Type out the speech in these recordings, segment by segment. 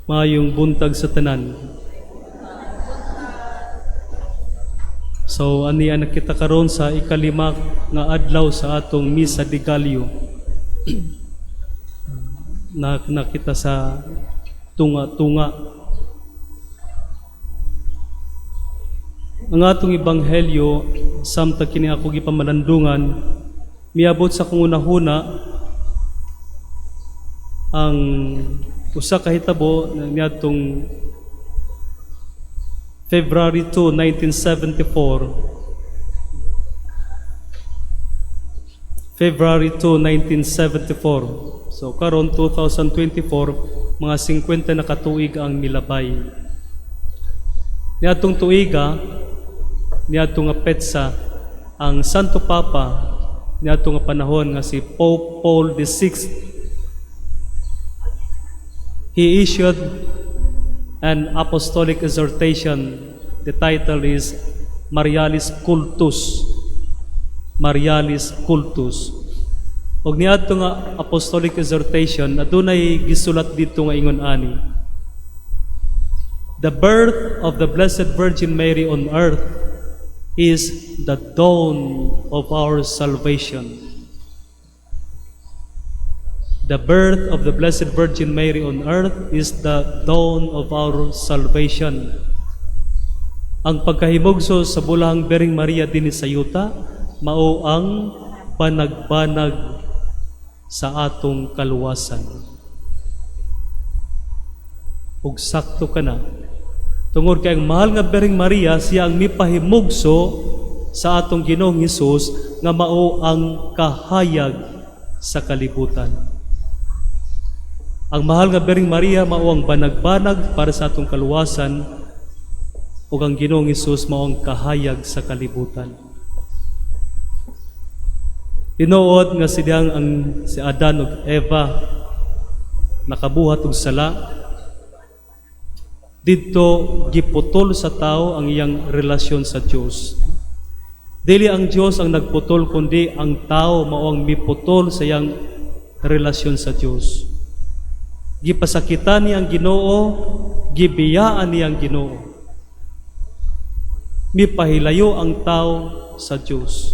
Maayong buntag sa tanan. So ania na kita karon sa ikalima nga adlaw sa atong Misa de Gallo. Na nakita sa tunga-tunga. Ang atong ebanghelyo samtang kini ako gipamalandungan, miabot sa akong hunahuna ang usa ka hitabo niadtong February 2, 1974. February 2, 1974. So karon 2024, mga 50 na katuig ang milabay. Niadtong tuiga, niadto nga petsa, ang Santo Papa niadto nga panahon nga si Pope Paul VI, he issued an apostolic exhortation. The title is Marialis Cultus. Marialis Cultus. Og niadto nga apostolic exhortation, adunay gisulat dito nga ingon ani: "The birth of the Blessed Virgin Mary on earth is the dawn of our salvation." The birth of the Blessed Virgin Mary on earth is the dawn of our salvation. Ang pagkahimugso sa Bulahang Birheng Maria dinhi sa yuta, mao ang banag-banag sa atong kaluwasan. Ug sakto ka na. Tungod kay ang mahal nga Birheng Maria, siya ang mipahimugso sa atong Ginoong Hesus nga mao ang kahayag sa kalibutan. Ang mahal nga Birheng Maria mao ang banag-banag para sa atong kaluwasan ug ang Ginoong Hesus mao ang kahayag sa kalibutan. Tinuod nga siyang ang si Adan ug Eva nakabuhat og sala, didto giputol sa tao ang iyang relasyon sa Dios. Dili ang Dios ang nagputol, kundi ang tao mao ang miputol sa iyang relasyon sa Dios. Gipasakitan niya ang Ginoo, gibiyaan niya ang Ginoo. Mipahilayo ang tao sa Dios.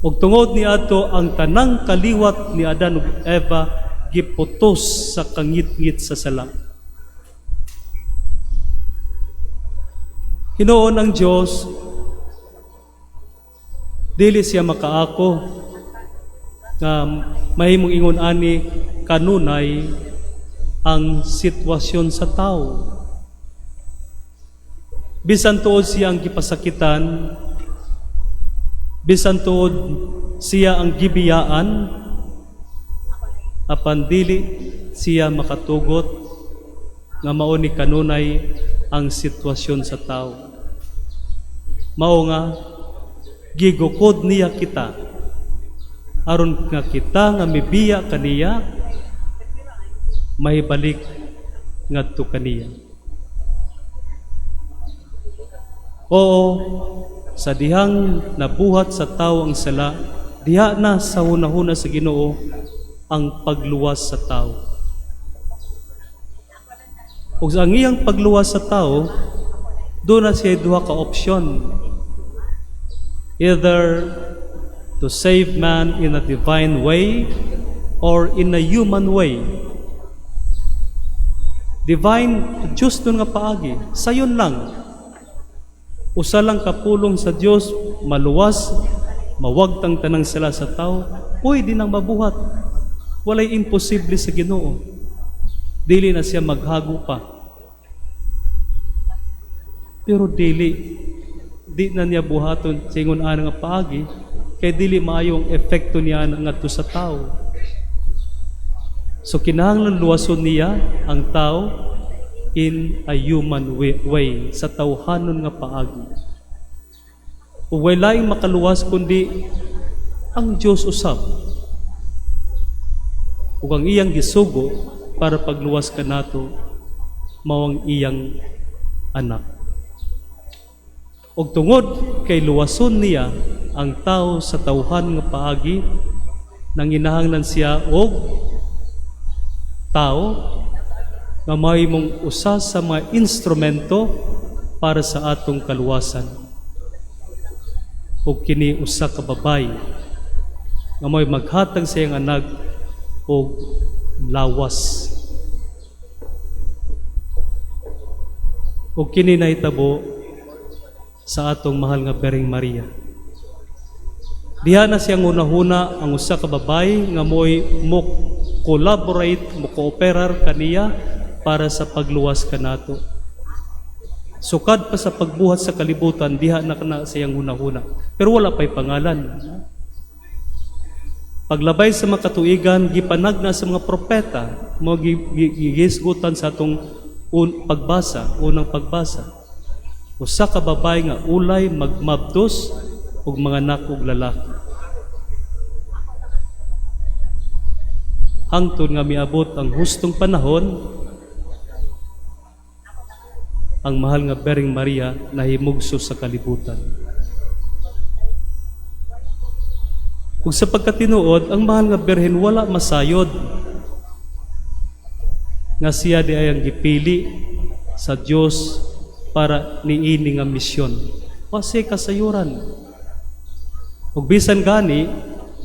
Ug tungod ni ato, ang tanang kaliwat ni Adan ug Eva giputos sa kangitngit sa sala. Hinuon ang Dios, dili siya makaako nga mahimong ingon ani kanunay ang sitwasyon sa tao. Bisan tuod siya ang gipasakitan, bisan tuod siya ang gibiyaan, apan dili siya makatugot nga mao ni kanunay ang sitwasyon sa tao. Mao nga gigukod niya kita aron nga kita nga mibiya kaniya mahibalik ngadto kaniya. Oo, sa dihang nabuhat sa tao ang sala, diha na sa hunahuna sa Ginoo ang pagluwas sa tao. Ug sa ang iyang pagluwas sa tao, duna siya duha ka opsyon. Either to save man in a divine way or in a human way. Divine, Diyos nun nga paagi. Sayon lang. Usa lang kapulong sa Dios, maluwas, mawagtang tanang sala sa tao, pwede nang mabuhat. Walay imposible sa Ginoo. Dili na siya maghago pa. Pero dili, di na niya buhaton sa ingon ana nga paagi, kay dili maayo ang epekto niya ngadto sa tao. So kinahanglan luwason niya ang tao in a human way, sa tawhanon nga paagi. Ug way laing makaluwas kundi ang Dios usab. Ug ang iyang gisugo para pagluwas kanato mao ang iyang anak. Ug tungod kay luwason niya ang tao sa tawhan nga paagi, nanginahanglan siya og tao. nga mahimong usa sa mga instrumento para sa atong kaluwasan. Ug kini usa ka babayi nga mo'y maghatag sa iyang anak og lawas. Ug kini nahitabo sa atong mahal nga Birheng Maria. Diha na siyang hunahuna ang usa ka babayi nga mo'y mo collaborate, mo kooperar kaniya para sa pagluwas kanato. Sukad pa sa pagbuhat sa kalibutan, diha na kana siyang hunahuna. Pero wala pa'y pangalan. Paglabay sa mga katuigan, gipanagna sa mga propeta, mo gihisgutan sa atong pagbasa, unang pagbasa. Usa ka babae nga ulay magmabdos ug manganak og lalaki. Hangtod nga miabot ang hustong panahon, ang mahal nga Birheng Maria nahimugso sa kalibutan. Ug sa pagkatinuod, ang mahal nga Birhen wala masayod nga siya di ay ang gipili sa Dios para niini nga misyon. Wa siya kasayuran. Ug bisan gani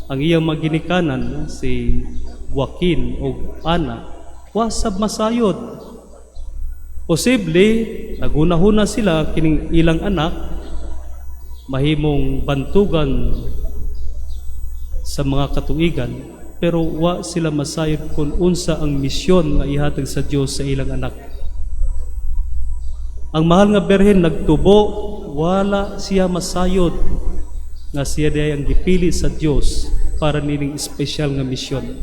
ang iyang maginikanan si Joaquin ug Ana, wa sab masayod. Posible nagunahuna sila kining ilang anak mahimong bantugan sa mga katuigan, pero wa sila masayod kung unsa ang misyon nga ihatag sa Dios sa ilang anak. Ang mahal nga Birhen nagtubo, wala siya masayod nga siya diay ang gipili sa Dios para nining espesyal nga misyon.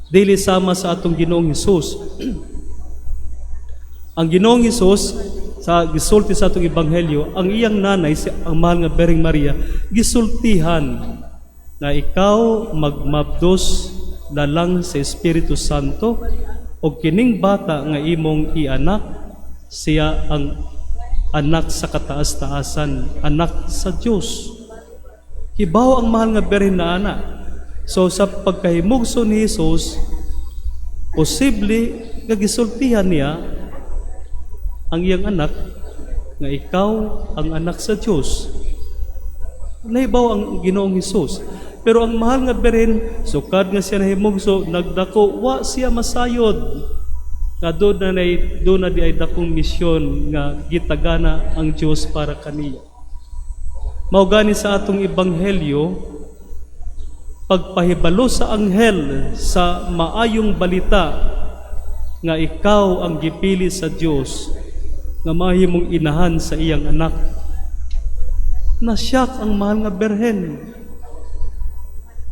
Dili sama sa atong Ginoong Hesus. Ang Ginoong Hesus sa gisulti sa atong ebanghelyo, ang iyang nanay si ang mahal nga Birheng Maria gisultihan na ikaw magmabdos lalang sa Espiritu Santo o kining bata nga imong ianak, siya ang anak sa kataas-taasan, anak sa Dios. Hibaw ang mahal nga Birhen na ana. So sa pagkahimugso ni Jesus, posible nga gisultihan niya ang iyang anak nga ikaw ang anak sa Dios. Nahibaw ang Ginoong Hesus. Pero ang mahal nga Birhen, sukad nga siya nahimugso, nagdako, wa siya masayod. Nga doon na di ay dakong misyon nga gitagana ang Dios para kaniya. Mao gani sa atong ebanghelyo, pagpahibalo sa anghel sa maayong balita nga ikaw ang gipili sa Dios nga mahimong inahan sa iyang anak, nasyak ang mahal nga Birhen.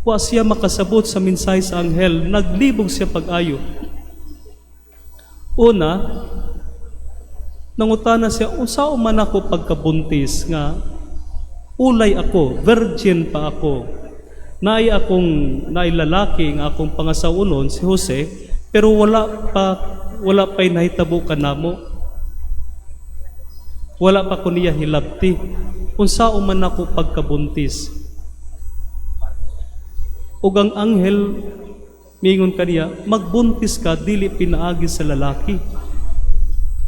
Wa siya makasabot sa mensahe sa anghel, naglibog siya pag-ayo. Una, nangutana siya, unsa man ako pagkabuntis nga ulay ako, virgin pa ako. Naay akong naay lalaki nga akong pangasawonon si Jose, pero wala pa'y nahitabo kanamo. Wala pa ko niya hilabti. Unsa man ako pagkabuntis? Ug ang anghel miingon kaniya, magbuntis ka dili pinaagi sa lalaki,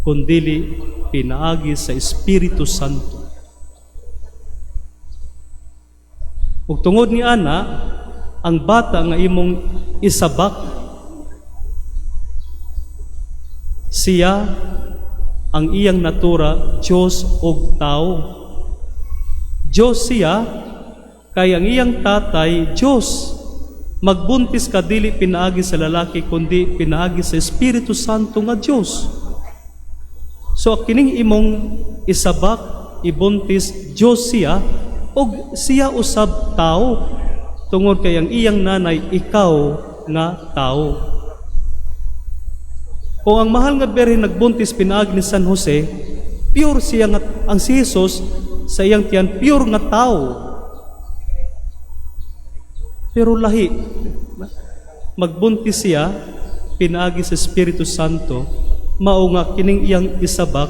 kundili pinaagi sa Espiritu Santo. Ug tungod ni ana, ang bata nga imong isabak, siya ang iyang natura Dios og tao. Dios siya kay ang iyang tatay Dios. Magbuntis ka dili pinaagi sa lalaki kundi pinaagi sa Espiritu Santo nga Dios. So kining imong isabak, ibuntis, Dios siya og siya usab tao tungod kay ang iyang nanay ikaw nga tao. Kung ang mahal nga Birhen nagbuntis pinaagi ni San Jose, pure siya nga ang si Jesus sa iyang tiyan pure nga tao. Pero lahi, magbuntis siya pinaagi sa Espiritu Santo, mao nga kining iyang isabak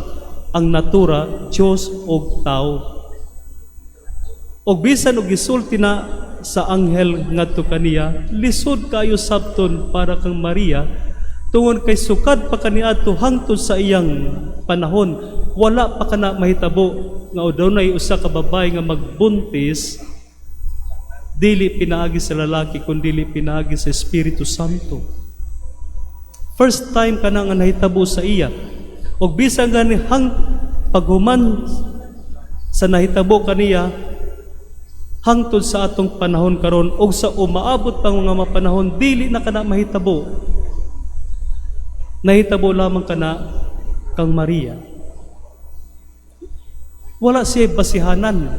ang natura Dios og tao. Og bisan og gisulti na sa anghel ngadto kaniya, lisod kayo sabton para kang Maria Tungod kay sukad pa kaniadto hangtod sa iyang panahon, wala pa kana mahitabo nga adunay usa ka babae nga magbuntis dili pinaagi sa lalaki kundi pinaagi sa Espiritu Santo. First time kana nga nahitabo sa iya. Og bisan gani hang paghuman sa nahitabo kaniya hangtod sa atong panahon karon og sa umaabot pang mga panahon, dili na kana mahitabo. Nahitabo lamang kana kang Maria. Wala siya basihanan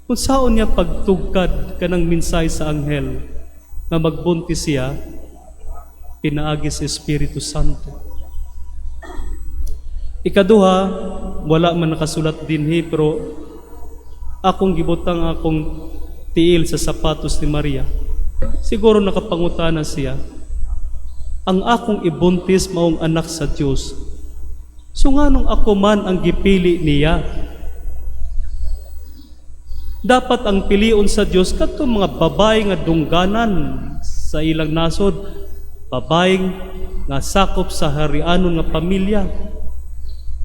kung saon niya pagtugkad kanang mensahe sa anghel nga magbuntis siya pinaagi sa Espiritu Santo. Ikaduha, wala man nakasulat dinhi, pero akong gibutang akong tiil sa sapatos ni Maria. Siguro nakapangutana siya, "Ang akong ibuntis maong anak sa Dios. So nganong ako man ang gipili niya? Dapat ang pilion sa Dios kadtong mga babae nga dungganan sa ilang nasod, babae nga sakop sa harianon nga pamilya,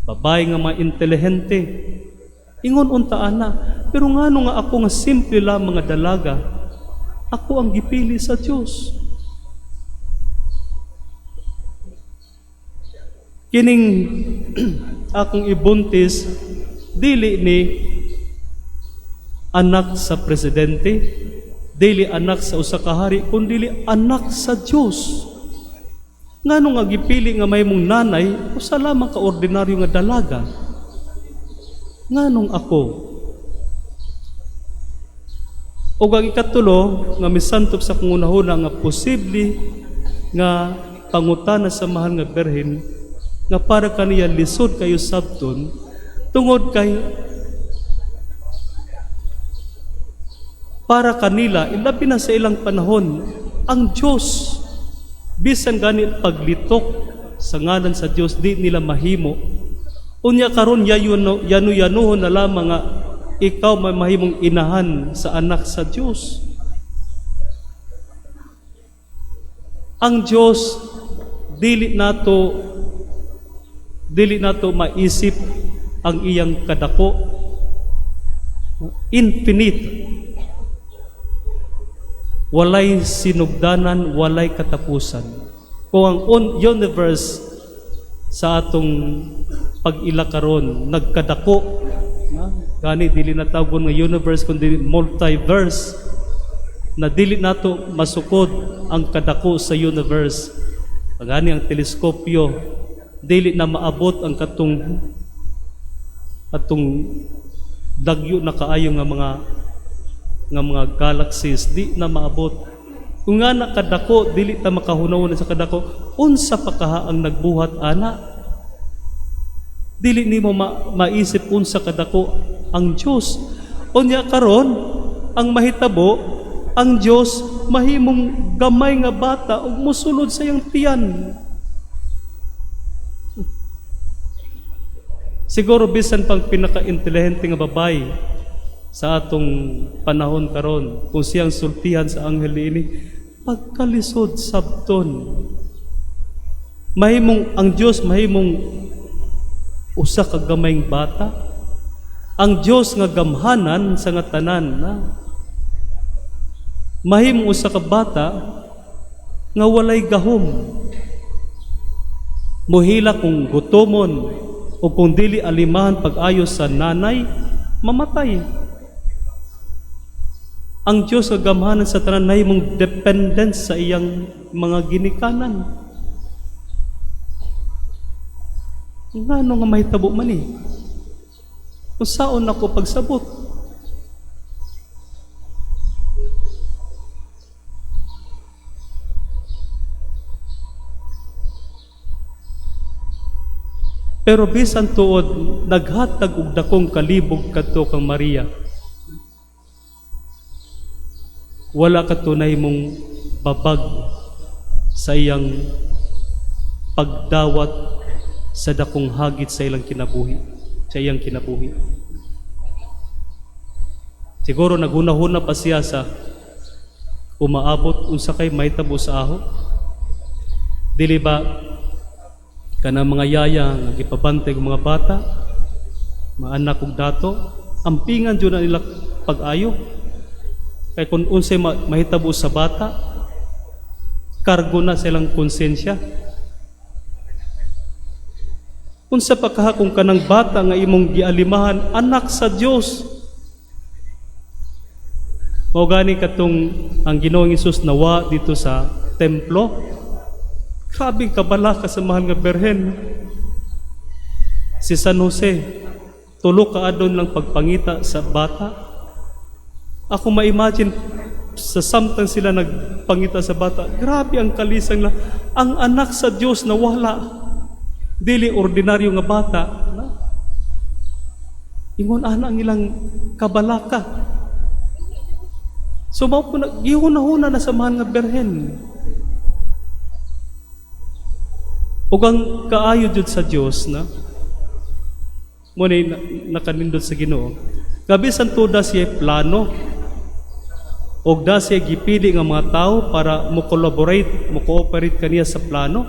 babae nga mga intelihente." Ingon unta ana, pero ngano nga ako nga simple lamang nga dalaga, ako ang gipili sa Dios? Kining akong ibuntis, dili ni anak sa presidente, dili anak sa usa ka hari, kundi anak sa Dios. Ngano nga gipili nga mahimong nanay usa lamang ka ordinaryo nga dalaga? Nganong ako?" Ug ang ikatulo nga misantop sa akong hunahuna nga posible nga pangutana sa mahal nga Birhen nga para kaniya lisod kayo sabton, tungod kay para kanila, ilabi na sa ilang panahon, ang Diyos, bisan gani paglitok sa ngalan sa Diyos, di nila mahimo. Unya karon yayuno yanu-yanuhon na lamang nga ikaw may mahimong inahan sa anak sa Diyos. Ang Diyos, dili nato maisip ang iyang kadako. Infinite. Walay sinugdanan, walay katapusan. Kung ang universe sa atong pag-ila karon nagkadako na, gani dili na tawgon nga universe kundi multiverse na, dili nato masukod ang kadako sa universe. Gani ang teleskopyo dili na maabot ang katong atong dagyo na kaayo nga mga galaxies, di na maabot. Kung nga nakadako, dili ta makahunaw na sa kadako, unsa pa kaha ang nagbuhat ana? Dili nimo maisip unsa kadako ang Dios. Unya karon ang mahitabo, ang Dios mahimong gamay nga bata ug mosulod sa iyang tiyan. Siguro bisan pang pinaka-intelihente nga babae sa atong panahon karon, kung siyang sultihan sa anghel niini, pagkalisod sabton. Mahimong ang Dios mahimong usa ka gamayng bata. Ang Dios nga gamhanan sa nga tanan na mahimong usa ka bata nga walay gahom. Muhila kung gutomon o kung dili alimahan pag-ayo sa nanay, mamatay. Ang Diyos nga gamhanan sa tanan nahimong dependent sa iyang mga ginikanan. Ngano nga mahitabo man eh? Kung saon ako pagsabot? Pero bisan tuod, naghatag og dakong kalibog kadto kang Maria. Wala katunay mong babag sa iyang pagdawat sa dakong hagit sa ilang kinabuhi, sa iyang kinabuhi. Siguro naghuna-huna pa siya sa umaabot, unsa kay mahitabo sa aho. Dili ba kanang mga yaya nga gipabantay og mga bata, mga anak og dato, ampingan jud na nila pag-ayo. Kay kung unsay mahitabo sa bata, kargo na silang konsensya. Unsa pa kaha kung kanang bata nga imong gialimahan, anak sa Dios? Mao gani katong ang Ginoong Hesus nawa dito sa templo. Grabe kabalaka sa mahal nga Berhen. Si San Jose, tulo ka adon lang pagpangita sa bata. Ako ma-imagine sa samtang sila nagpangita sa bata, grabe ang kalisang na ang anak sa Dios nawala. Dili ordinaryo nga bata. Na? Ingon ana ang ilang kabalaka. So mao po na gihuna-huna na sa mahal nga Berhen. Ug ang kaayo jud sa Dios na mo ni nakanindot sa Ginoo. Kabisan tuda siya plano og da siya gipili nga mga tao para mo collaborate, mo cooperate kaniya sa plano.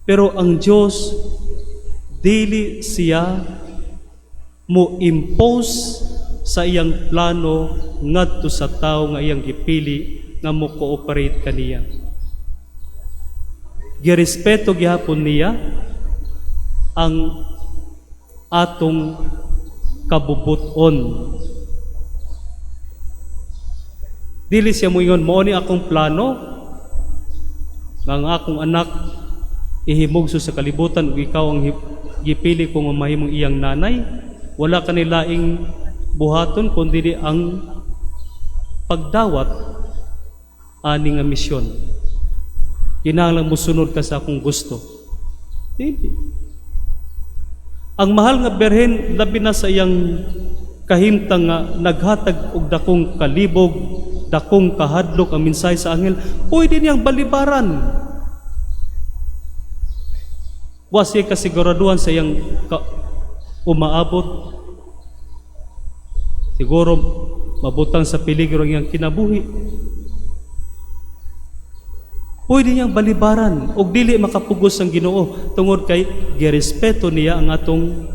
Pero ang Dios dili siya mo impose sa iyang plano ngadto sa tao nga iyang gipili nga mo cooperate kaniya. Girespeto gihapon niya ang atong kabubuton. Dili siya moingon, mao ni akong plano nga ang akong anak ihimugso sa kalibutan ug ikaw ang gipili ko nga mahimong iyang nanay. Wala kanilaing buhaton kundi ang pagdawat ani nga misyon. Kinahanglan mosunod ka sa akong gusto. Dili. Ang mahal nga Berhen, labi na sa iyang kahimtang nga naghatag og dakong kalibog, dakong kahadlok ang mensahe sa anghel, pwede niyang balibaran. Wa siya kasiguraduhan sa iyang umaabot. Siguro mabutang sa peligro ang iyang kinabuhi. Pwede niyang balibaran og dili makapugos ang Ginoo tungod kay girespeto niya ang atong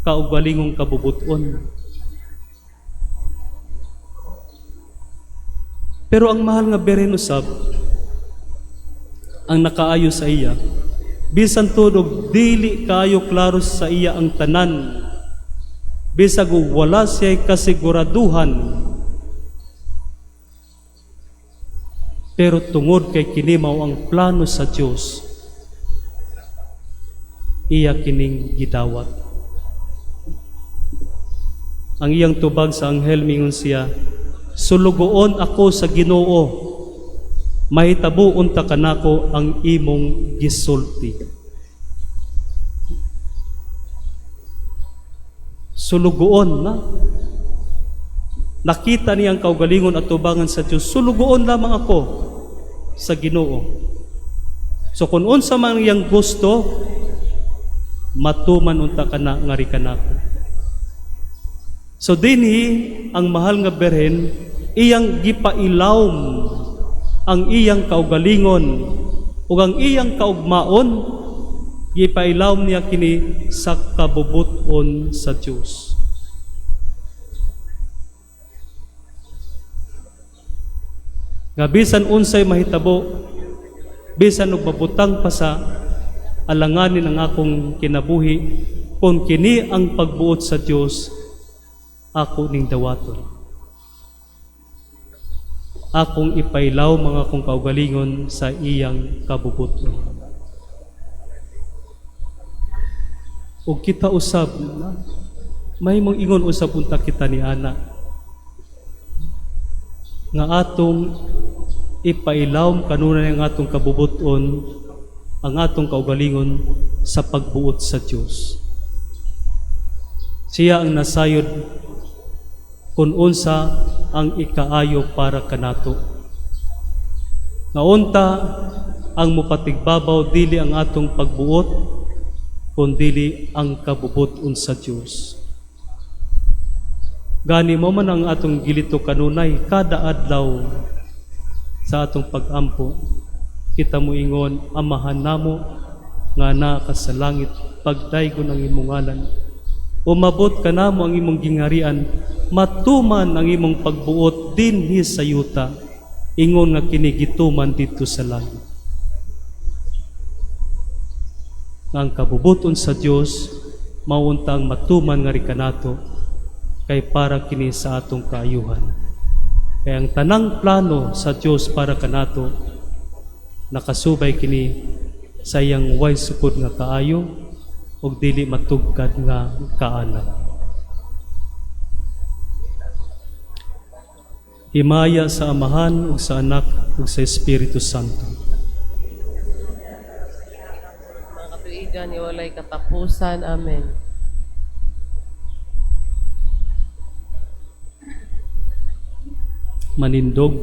kaugalingong kabubuton. Pero ang mahal nga Berhen usab ang nakaayo sa iya, bisan tuod og dili kaayo klaro sa iya ang tanan, bisag og wala siya kasiguraduhan, pero tungod kay kini mao ang plano sa Dios, iya kining gidawat. Ang iyang tubag sa anghel, mingon siya, "Sulugoon ako sa Ginoo, mahitabo unta kanako ang imong gisulti." Sulugoon na. Nakita niya ang kaugalingon at tubangan sa Dios, sulugoon lamang ako sa Ginoo. So kung unsa man iyang gusto, matuman unta kana ngari kanako. So dinhi ang mahal nga Berhen iyang gipailawom ang iyang kaugalingon ug ang iyang kaugmaon, gipailawom niya kini sa kabubuton sa Dios. Nga bisan unsay mahitabo, bisan og mabutang pa sa alanganin ang akong kinabuhi, kung kini ang pagbuot sa Dios, ako ning dawaton. Akong ipailaw mga akong kaugalingon sa iyang kabubuton. Og kita usab, may mong ingon usab unta kita ni ana, nga atong ipailawom kanunay ang atong kabubuton, ang atong kaugalingon sa pagbuot sa Dios. Siya ang nasayod kung unsa ang ikaayo para kanato. Ngaunta ang mupatigbabaw dili ang atong pagbuot, kundili ang kabubuton sa Dios. Gani mo man ang atong gilito kanunay kada adlaw sa atong pag-ampo. Kita moingon, "Amahan namo nga naa ka sa langit, pagdaygon ang imong ngalan. Umabot kanamo ang imong gingharian, matuman ang imong pagbuot dinhi sa yuta, ingon nga kini gituman didto sa langit." Nga ang kabubuton sa Dios mao unta ang matuman ngari kanato kay para kini sa atong kaayuhan. Kay ang tanang plano sa Dios para kanato, nakasubay kini sa iyang way sukod nga kaayo ug dili matugkad nga kaalam. Himaya sa Amahan ug sa Anak ug sa Espiritu Santo. Mga katuigan, walay katapusan. Amen. Manindog.